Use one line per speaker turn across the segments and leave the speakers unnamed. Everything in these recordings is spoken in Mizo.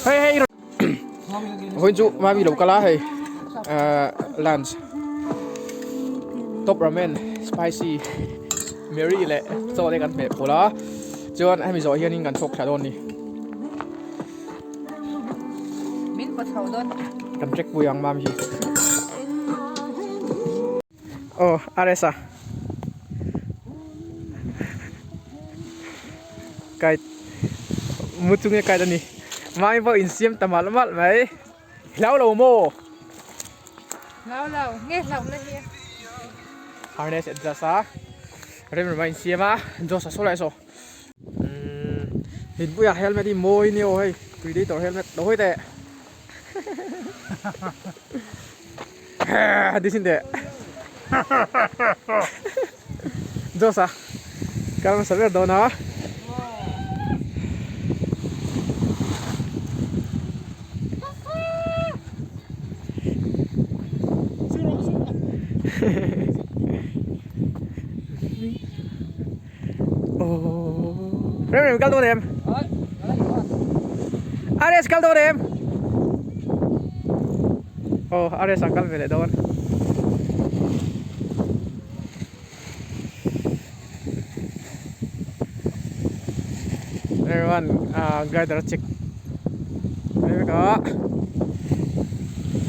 Hei hei Vawiin chu mami lo kal a hei lunch top ramen spicy Mary leh chaw te kan hmeh pawlh a chuan hemi zawh hianin kan chhawk thla dawn a ni. Kan check pui ang mami hi. Aw RS a kite mu chunge kite a ni mami pawh insiam ta malh malh mai hlau lo maw
hlau lo nge hlauh na hi
harness adjust a rem rem a insiam a Josh a saw lai saw umm inpuiah helmet hi mawi nia aw hei predator helmet lo hawi teh. Disin teh. Josa. Kal hmasa ber dawn a. Rem rem kal dawn em? Ares kal dawn em? Oh, Ares a kal ve leh dawn. Everyone, uh, glider check. There we go.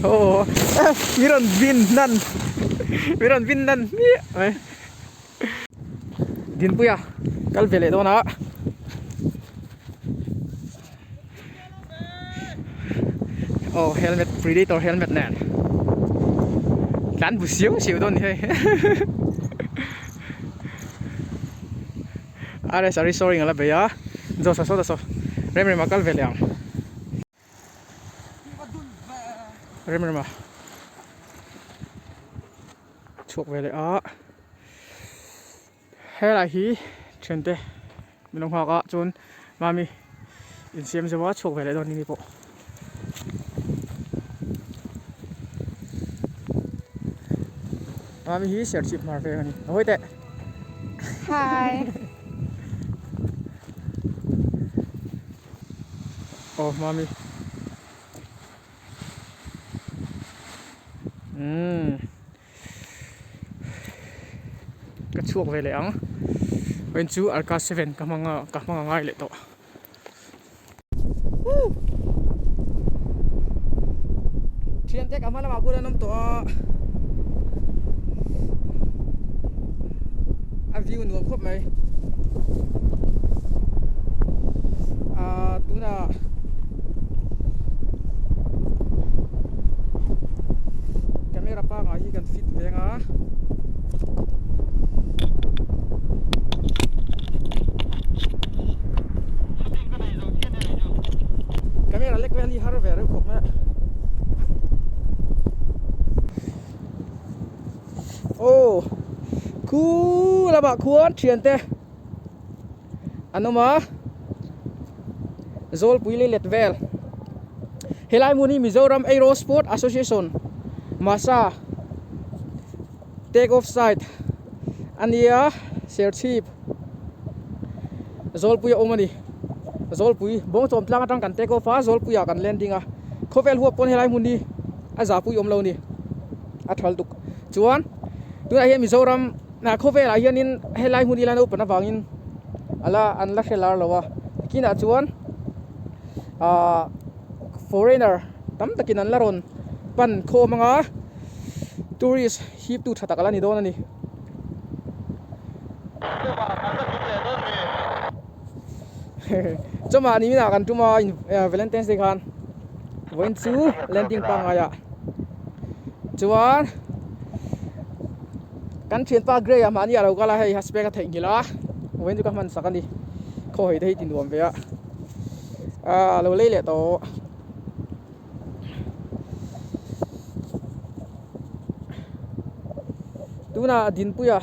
Oh, miron bin nan. Miron bin nan. Dinpuia kal ve leh dawn a aw helmet predator helmet nen tlan bu siau siau dawn a ni hei RS a restoring a la bei a Josh a saw ta saw rem rem a kal ve leh ang. Rem rem a chhuak ve leh a helai hi thiante min lo nghak a chuan mami insiam zo a chhuak ve leh dawn ni pawh mami hi serchhip hmar veng a ni a hawi teh
hi.
Aw mami umm ka chhuak ve leh ang vawiin chu alka seven ka hmang a ka hmang a ngai leh tawh thiante ka hma lamah khuan an awm tawh a a view nuam khawp mai ah tunah camera pangai hi kan fit veng a camera lek vel hi har ve reuh khawp mai a aw khu lamah khuan thiante an awm a Zawlpui leilet vel helai hmun hi Mizoram Aero Sport Association Masa take off site a nia Serchhip Zawlpui a awm a ni Zawlpui Bawngchawm tlang atang kan take off a Zawlpui ah kan landing a khawvel huap pawn helai hmun hi a zahpui awm lo a ni a tha lutuk chuan tunah hian Mizoram ah khawvelah hianin helai hmun hi la naupang avangin ala an la hre lar lo a kinah chuan ahh foreigner tam takin an la rawn pan khawm anga tourist hip tu tha tak ala ni dawn a ni. Chawmah ni minah kan tum a Valentine's Day khan vawiin chu landing pangngai ah chuan kan thianpa Grey ah mahni a lo kal a hei a spec a theihnghilh a vawiin chu ka hman sak a ni khaw hawi te hi ti nuam ve a ah a lo lei leh tawh. Tunah Dinpuia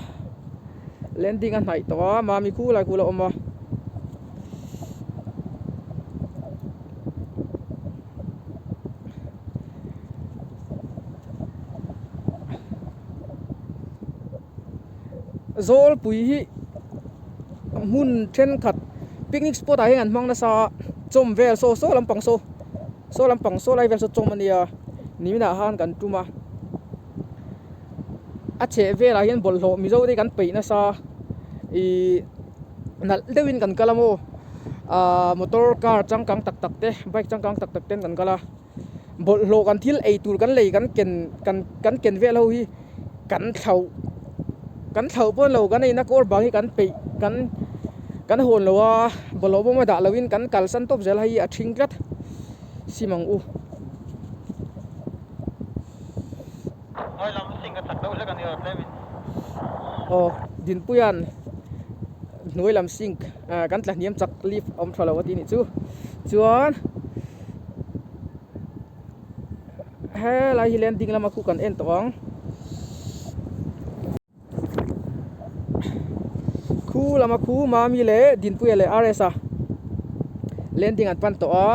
landing a hnaih tawh a mami khu lai khu la awm a. Zawlpui hi hmun thenkhat Picnic spot ah hian an hmang nasa a chawm vel saw saw lampang saw saw lampang saw lai vel saw chawm a nia niminah khan kan tum a a chheh velah hian bawlhhlawh mizo te kan peih nasa ihh nalh deuhin kan kal a maw ahh motor car changkang tak tak te bike changkang tak tak ten kan kal a bawlhhlawh kan thil ei tur kan lei kan ken kan kan ken vel ho hi kan thlauh kan thlauh pawn lo kan eina kawr bang hi kan peih kan kan hawn lo a bawlhhlawh bawm a dah loin kan kalsan tawp zel a hei a ṭhing tlat sim ang u. Aw Dinpuia'n hnuai lam sink ah kan tla hniam chak lift a awm tha lo a tih nih chu chuan helai hi landing lama khu kan en tawh ang khu lama khu Mami leh Dinpuia leh R_S a landing an pan tawh a.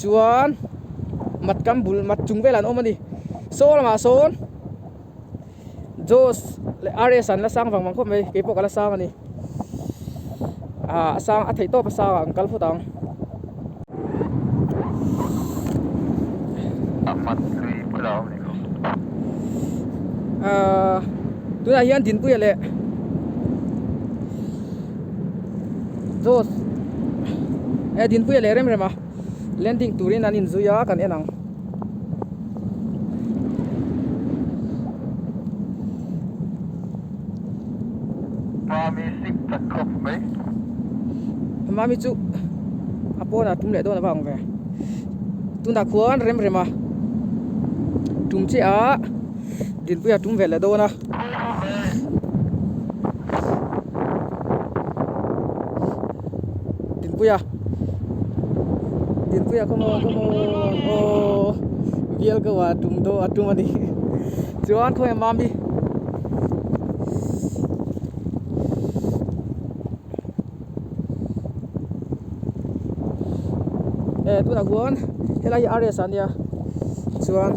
Chuan mat kam bul mat chung velah an awm a ni saw lamah sawn Jos leh RS an la sang vang vang khawp mai keipawh ka la sang a ni ah a sang a theih tawp a sang ah an kal phawt ang. Ah tunah hian Dinpuia leh Jos e Dinpuia leh rem rem a landing turin an inzui a kan en ang.
Mami sik tak khawp mai.
Mami chu a pawnah tum leh dawn a va ang ve. Tunah khuan rem rem a tum chiah a Dinpuia tum ve leh dawn a. Dinpuia Dinpuia come on come on aw bial ko a tum daw a tum a ni chuan khawnge mami e tunah khuan helai hi RS a nia chuan.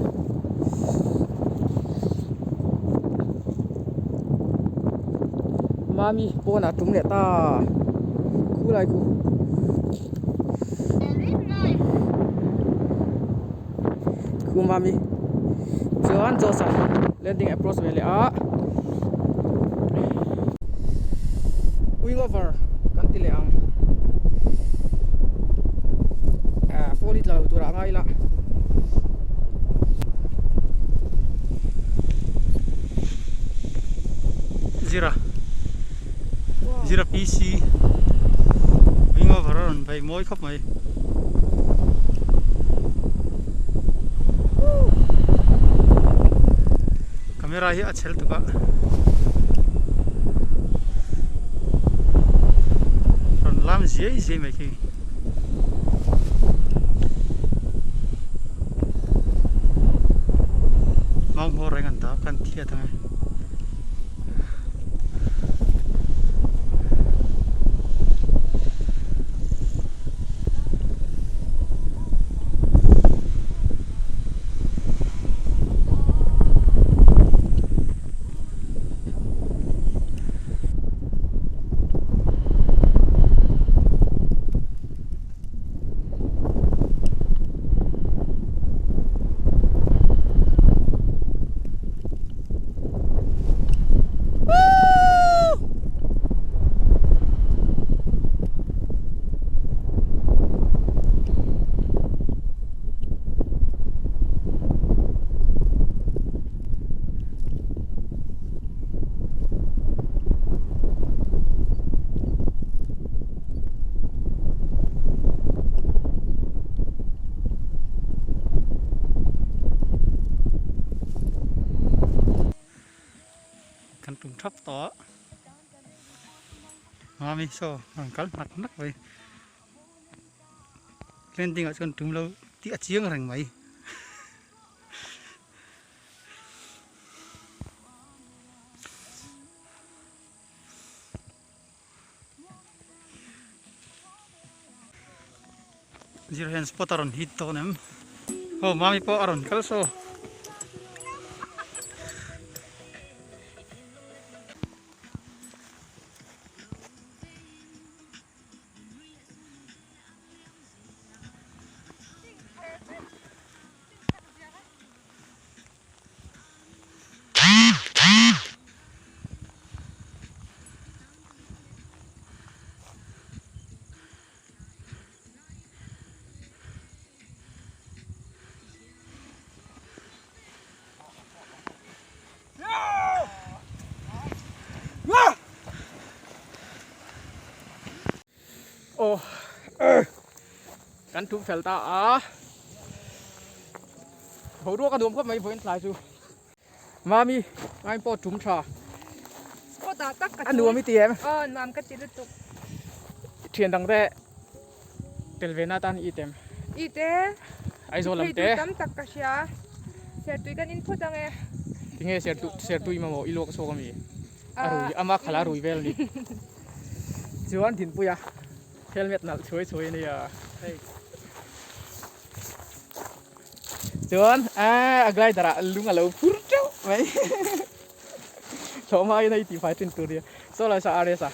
Mami pawnah tum leh ta khulai khu khu mami chuan Josa landing approach ve leh a wing over kan ti leh ang ah phone hi tla lo turah a ngai la.
Zira Zira PC wing over a rawn bei mawi khawp mai. Camera hi a chhel tuk a rawn lam ziai ziai mai khi. Mau hmawr reng an dah a kan thiat ang e. Kan tum thap tawh a mami saw rawn kal hnak hnak mai landing ah chuan tum lo tih a chiang reng mai. Zir hian spot a rawn hit dawn em aw mami pawh a rawn kal saw.
Kan tum fel ta a. Boruak a nuam khawp mai vawiin tlai chu. Mami, Mami pawh tum tha.
Spot ah tak ka
A nuam i ti em?
Aw nuam ka ti lutuk.
Thian dang te tel ve na atan i it em?
It e.
Aizawl lam te.
Phei tur tam tak ka hria. Sertui kan in phut ang e.
Tinge sertui mamawh i luak chhuak ami? A rui ama khala rui vel ni. Chuan Dinpuia helmet nalh chhuai chhuai a nia. Hei. Chuan a glider ah lung a lo phur teuh mai. Thlawhma in a i tihfai thin tur nia. Saw lai sa RS a.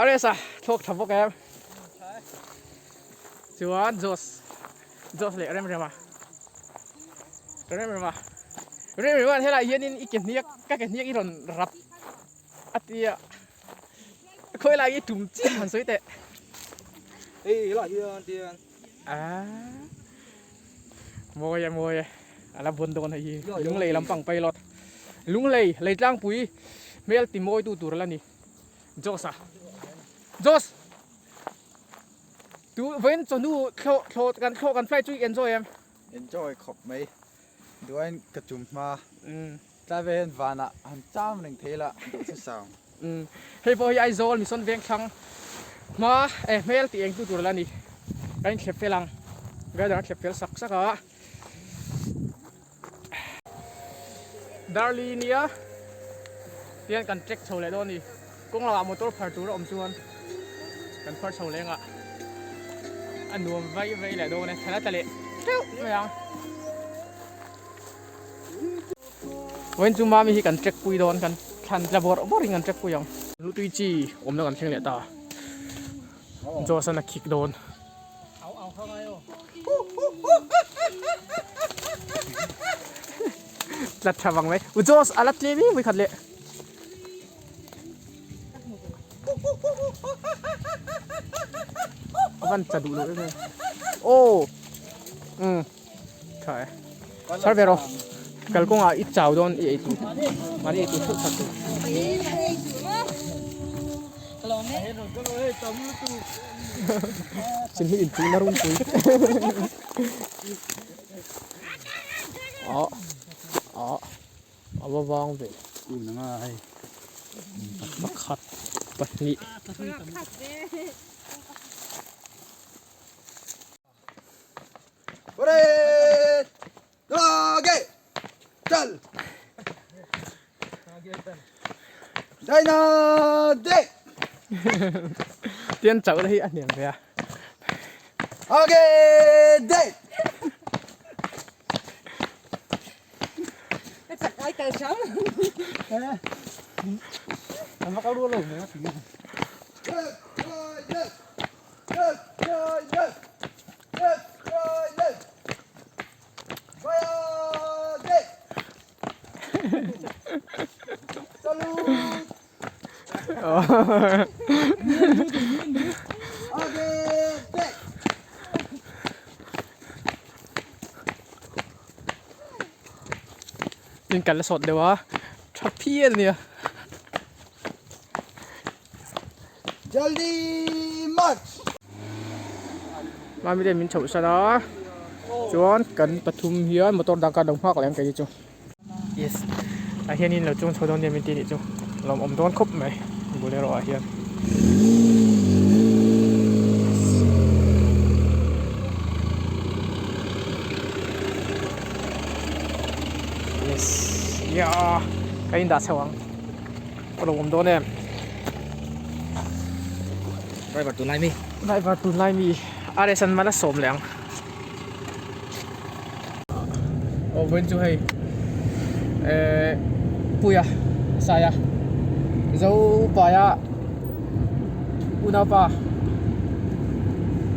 RS a thlawk tha bawk em. Chuan Jos Jos leh Remrema. Remrema. Remrema helai hianin i ke hniak ka ke hniak i rawn rap a tia. Khawi lai i tum chiah han sawi teh.
Hei helai hian tian.
Ah. Mawi e mawi e. Ala bawn dawn hei hi. Lunglei lampang pilot. Lunglei Leitlangpui hmel ti mawi tu tur ala ni. Jos a. Jos! Tu vawiin chawhnu thlawh thlawh kan thlawh kan flight chu i enjoy em?
Enjoy khawp mai. Duain ka tum hma. Tlai ve hian vanah han cham reng thei la duh chu sang.
Hei pawh hi Aizawl Mission Vengthlang hma eh hmel tih eng tu tur la ni. Kan inthlep fel ang. Rider an thlep fel sak sak a. Darli nia tian kan trek chho leh dawn a ni. Kawng lakah motor phar tur a awm chuan kan phar chho leng a, a nuam vai vai leh dawn e. Thlan a tla leh teuh mai ang. Vawiin chu mami hi kan trek pui dawn kan thlan tla bawrh bawrhin kan trek pui ang. Lutui chi awmna kan thleng leh ta. Josh-an a khik dawn. Tlat tha vang mai. U Josh a la tlem em khat leh. A van cha duh loh em em. Aw. Um. Tha e. Sar ve rawh. Kalkawngah i chau dawn i ei tur. Mahni ei tur theuh that tur. Sin hi inpui na runpui. Aw. Aw. A va vang ve. Pakhat pahnih. Tian chauh te hi a hniam ve a. In kal a sawt deuh a tha phian a nia. Mami te min chhoh san a chuan kan pathum hian motor dang kha an lo nghak leh ang kei hi chu yes tah hian in lo chuang chho dawn nia min ti anih chu lawm awm dawn khawp mai bolero ah hian. Yes yeah ka indah chho ang. A lo awm dawn em?
Driver tunlai mi.
Driver tunlai mi. RS an man a sawm leh ang. Aw vawiin chu hei eh Puia Saia Zopaia unaupa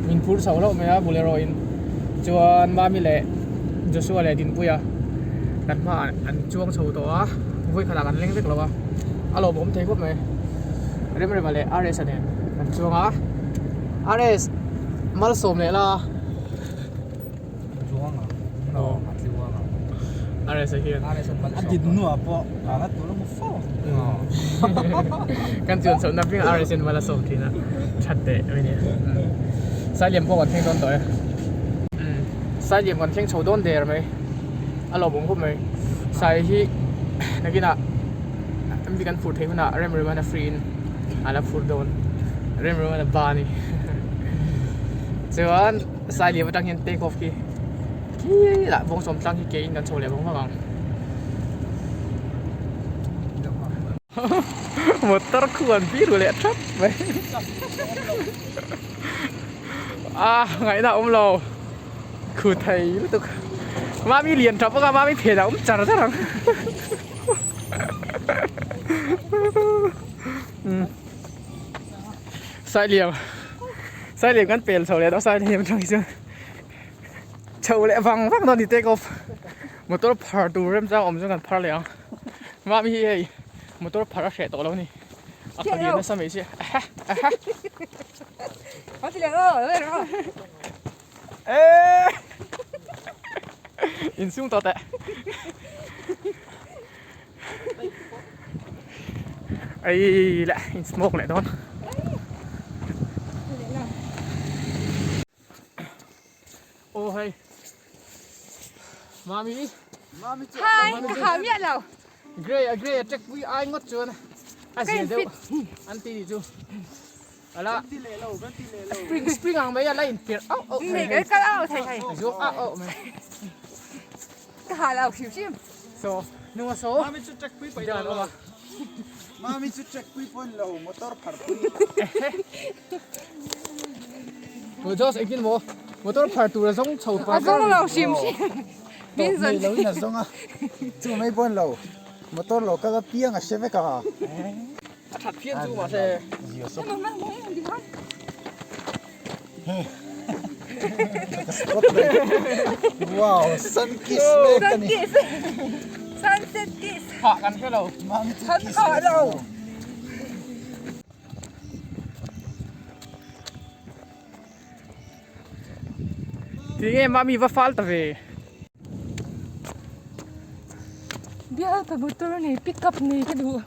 min phur chho hlauh mai a Bolero in chuan Mami leh Joshua leh Dinpuia kan hmaah an chuang chho tawh a vawi khatah kan leng vek lo a a lawmawm thei khawp mai Remrema leh RS a nen kan chuang a RS malsawm leh la RS a hian
a din hnuah pawh a tur a hmu fo
kan chuan chhohna piangah RS hian mal a sawm thin a that teh mai nia. Sailiam pawh kan thleng dawn tawh e. Umm Sailiam kan thleng chho dawn der mai. A lawmawm khawp mai. Sai hi nakinah mi kan phur theih hunah rem rem a free in a la phur dawn. Rem rem a ba a ni. Chuan Sailiam atang hian take off khi khi lah bawngchawm tlang khi ke in kan chho leh vang vang ang. Motor khu an biru leh thap mai a ngaihna awm lo khu thei lutuk mami lian tha bawk a mami phen a awm char char ang sailiam sailiam kan pel chho leh dawn sailiam atang hi chuan chho leh vang vang dawn a ni take off motor phar tur remchang awm chuan kan phar leh ang. Mami hi hei motor phar a hreh tawh lo ni a palian nasa mai sia aha aha eh insum tawh teh ei leh in smoke leh dawn aw hei Mami.
Mami chu.
Hi, ka ha miah lo.
Grey a grey a check pui ai ngawt chuan a zia deuh an ti ni chu. Ala.
Kan ti leh lo, kan ti leh lo.
Spring spring ang mai a la in pirh auh auh
thei. Nei kal auh thei thei.
Zuang auh auh mai.
Ka ha lo hrim hrim.
So, nunga so.
Mami chu check pui pai lo. Mami chu check pui pawn lo, motor phar pui.
Josh engtin maw motor phar tur a zawng chho
A zawng lo hrim hrim. Min
zawn. Lo in a zawng a. Chu mai pawn lo. Motor lo kal a piang a hre vek a.
A that phian chu mahse.
Zia sawp. Wow, sun kiss mek a ni.
Sunset kiss.
Hah kan hre lo.
Kan hah lo.
Tinge mami va fal ta ve.
Bial pa motor nei pick up nei ka duh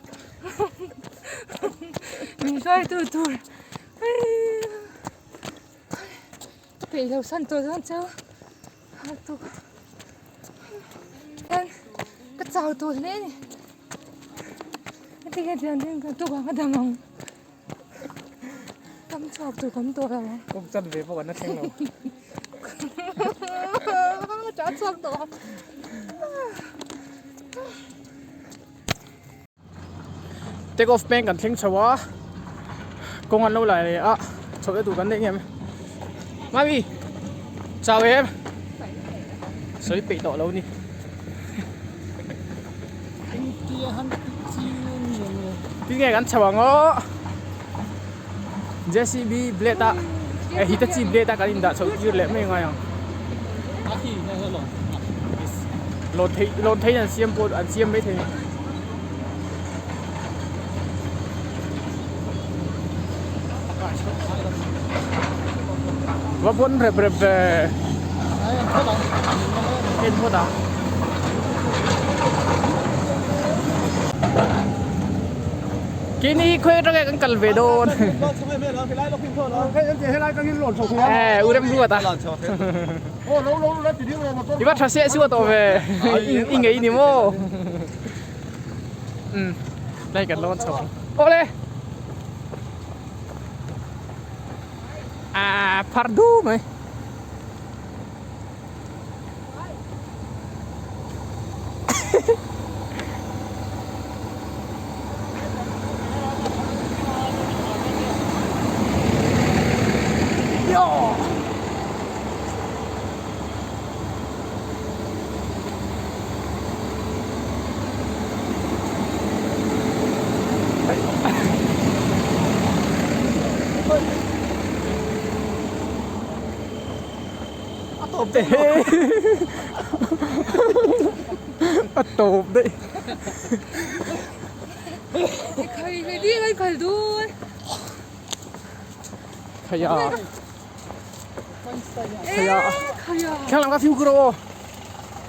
min hruai tu tur ka peih lo san tawh dawn cheu a tuk ka chau tawh hle a ni. Heti hian thian ding kan tuk ang a dam ang. Kam chhuak tur kan tawh lo ang.
Kawng chan ve pawh kan la thleng lo.
Chah chhuak tawh ang.
Take off peng kan thleng chho a. Kawng an lo lai leh a. Chhoh na tur kan neih ngem. Mami! Chau em? Sawi peih tawh lo ni. Tinge kan chho ang aw JCB blade a eh Hitachi blade a kan indah chhoh tir leh mai ngai ang lawn theih lawn theihin an siam pawh an siam mai thei a ni. Va pawn rep rep ve en phawt ang keini hi khawi atanga kan kal ve dawn eh u rem ruat a i va tha seh suah tawh ve i ngei ni maw umm lai kan lawn chho ang awle. À phar du mai. Yo.
A tawp daih
A tawp daih.
Khai khai đi khai khai đuôi.
Khai à. Khai à. Khang lam ka phiu ku rawh aw.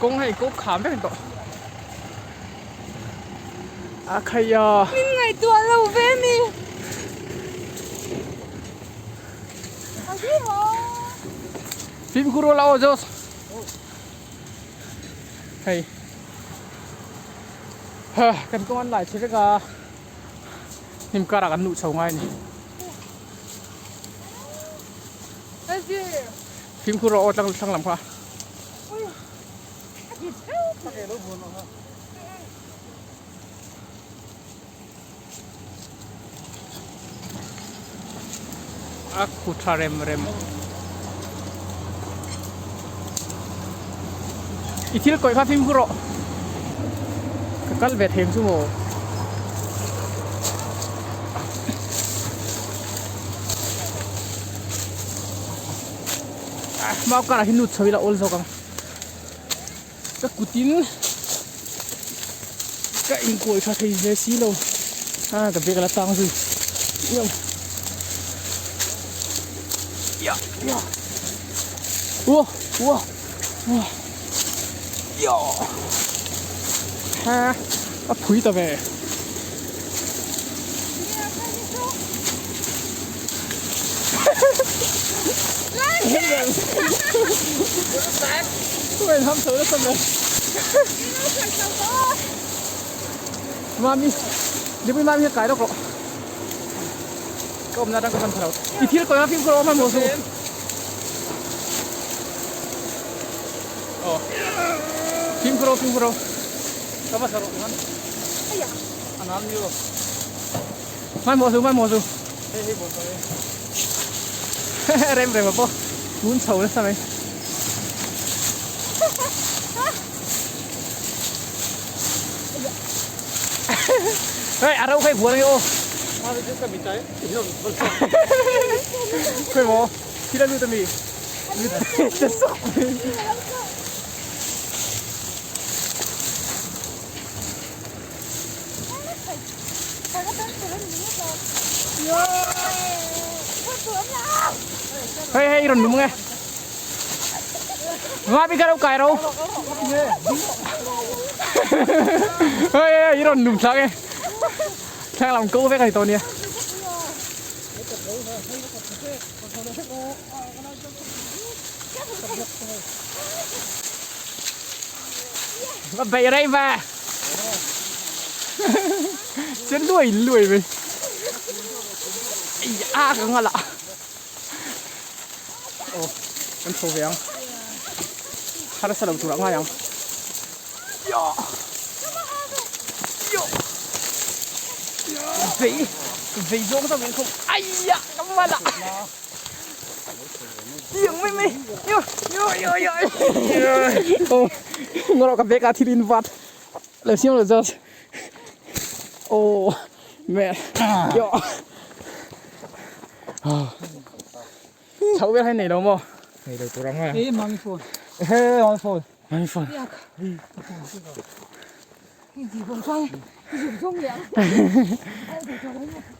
Kawng hei kawng kham vek tawh. A khai a.
Min ngaihtuah lo ve mi. A hi ho.
Fimkhur ula aw Jos. Hei. Ha kan kawng an lai chhe vek a. Hnim karah kan luh chho ngai a ni. Fimkhur rawh aw tlang thlang lam kha. A khu tha rem rem. I thil kawih kha fimkhur rawh. Ka kal ve theng chu maw. Mau karah hi lut chho ila awl zawk ang. Ka kutin ka inkuai tha thei ve si lo a ka bag a la tang zui ya ya ua ua ua ya ha a phui ta ve. Mami Lipui mami hi kai lawk rawh ka awmna atang ka pan thalo i thil kawi a fimkhur awm hmanhmawh suh aw fimkhur aw fimkhur aw ka va thla rawh chuan Hmanhmawh su hmanhmawh su rem rem a pawh tun chho nasa mai hei a ro kha i bual ange aw khawi maw thil a lut ami lut sawk mai. Hei hei rawn lum nge. Nga bi ka ro kai ro. Hei hei rawn lum thla nge. Thlang lam ko vek ani to nia. Va bei rei ve. Chen luai luai mai. Ai a ka ngala. Oh, kan chho ve ang. Harsa lo tur ah ngai ang. Yo. Yo. Vei vei zawng zawng in khum. Ai ya ka mala. Tiang mai mai. Yo yo yo yo. Oh, ngoro ka beka thil in vat. Lo siam lo just. Oh, man. Yo. Chho vel hai nei lo maw? Nei lo tur ang a.
Ei mami phone. He mami phone.
Mami phone.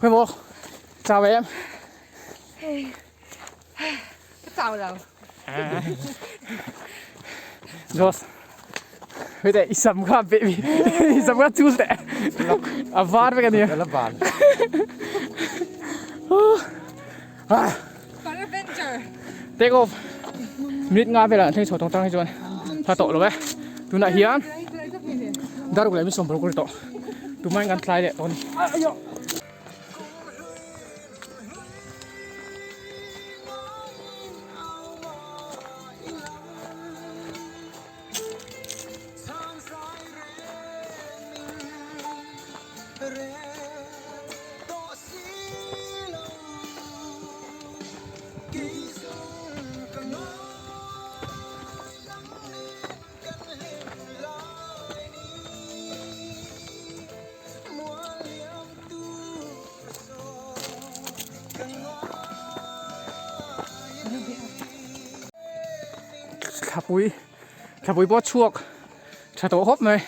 Khoi maw? Chào em.
Ka chau lo.
Jos. Hei teh i sam kha beh mi i sam kha chul teh. A var vek ania.
Ka la ban.
Fun adventure.
Take off. Minute nga velah thleng chho tawng tang hi chuan tha tawh lo e. Tunah hian daruk leh mi sawmparuk a ri tawh. Tumah in kan tlai leh tawh a ni. Thlapui thlapui pawh a chhuak tha tawh khawp mai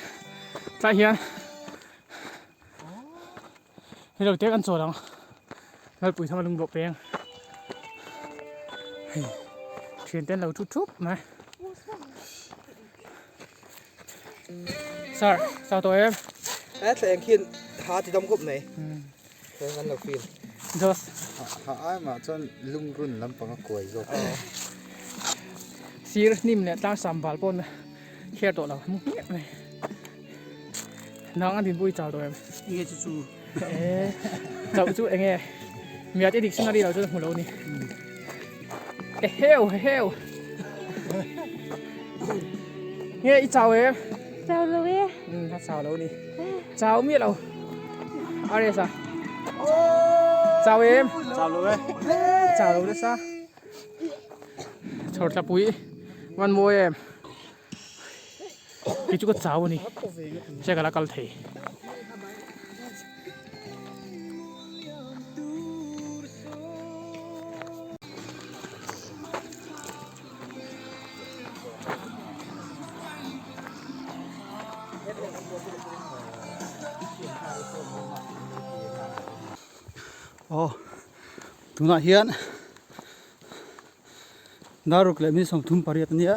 tlai hian hei lo te kan chawl ang Lalpui thang a lung dawh peng hei thian te an lo thut thup mai. Sir, sao tawh em?
He thla eng khian ha ti dam khawp mai. Thla an lo feel.
Jos.
Ha ai mah chuan lungrun lampang a kuai zawk.
Sir hnim leh tlang sam bal pawn hriat tawh lo hmu hmiah mai. Nang a dinpui chau tawh em?
Enge chu chu?
E chauh chu enge? Miat i dictionary lo chuan hmu lo ni. Eheu heheu. Nge i chau em?
Chau lo e.
Um a chau lo ni. Chau miah lo. Aresa. Chau em?
Chau lo e.
Chau lo nasa. Chhawrthla pui van mawi em kei chu ka chau a ni che ka la kal thei.
Aw tunah hian Daruk leh mi 38 a nia.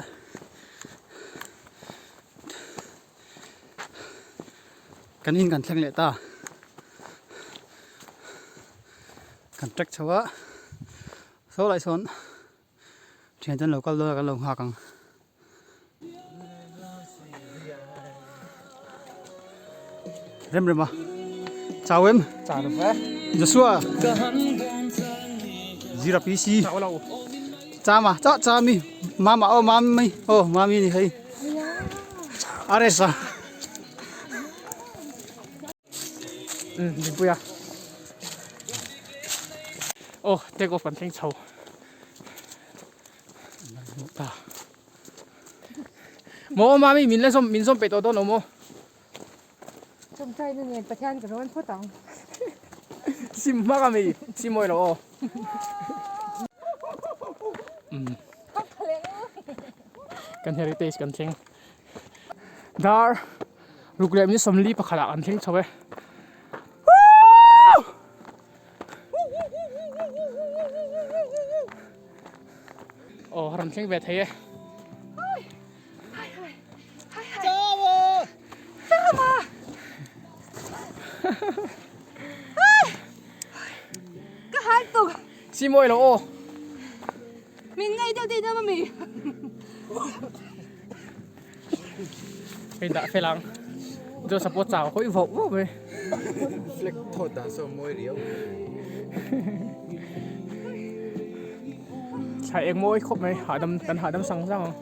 Kan in kan thleng leh ta. Kan trek chho a. Saw lai sawn thian te an lo kal dawn a kan lo nghak ang. Rem rem a. Chau em?
Chau lo ve.
Joshua. Zira PC.
Chau lo.
Chama, cha chami. Mama oh mami. Oh mami ni hei. Aresa.
Dinpuia. Oh, take off kan thleng chho. Ta. Maw mami min la zawm min zawm peih tawh dawn lo maw?
Chawngchai na nen Pathian ka rawn phawt ang.
Sim hmak a mi sim mawi lo aw. Kan heritage kan thleng. Dar ruk leh min 44 ah kan thleng chho e. Aw rawn thleng ve thei e.
Ka hal tuk.
Si mawi lo aw.
Min ngei deuh tih na mami.
Hei dah fel ang. Jo support chau khoi vau vau mai.
Flag thawt dan saw mawi riau.
Thla eng mawi khawp mai hahdam kan hahdam sang sang ang.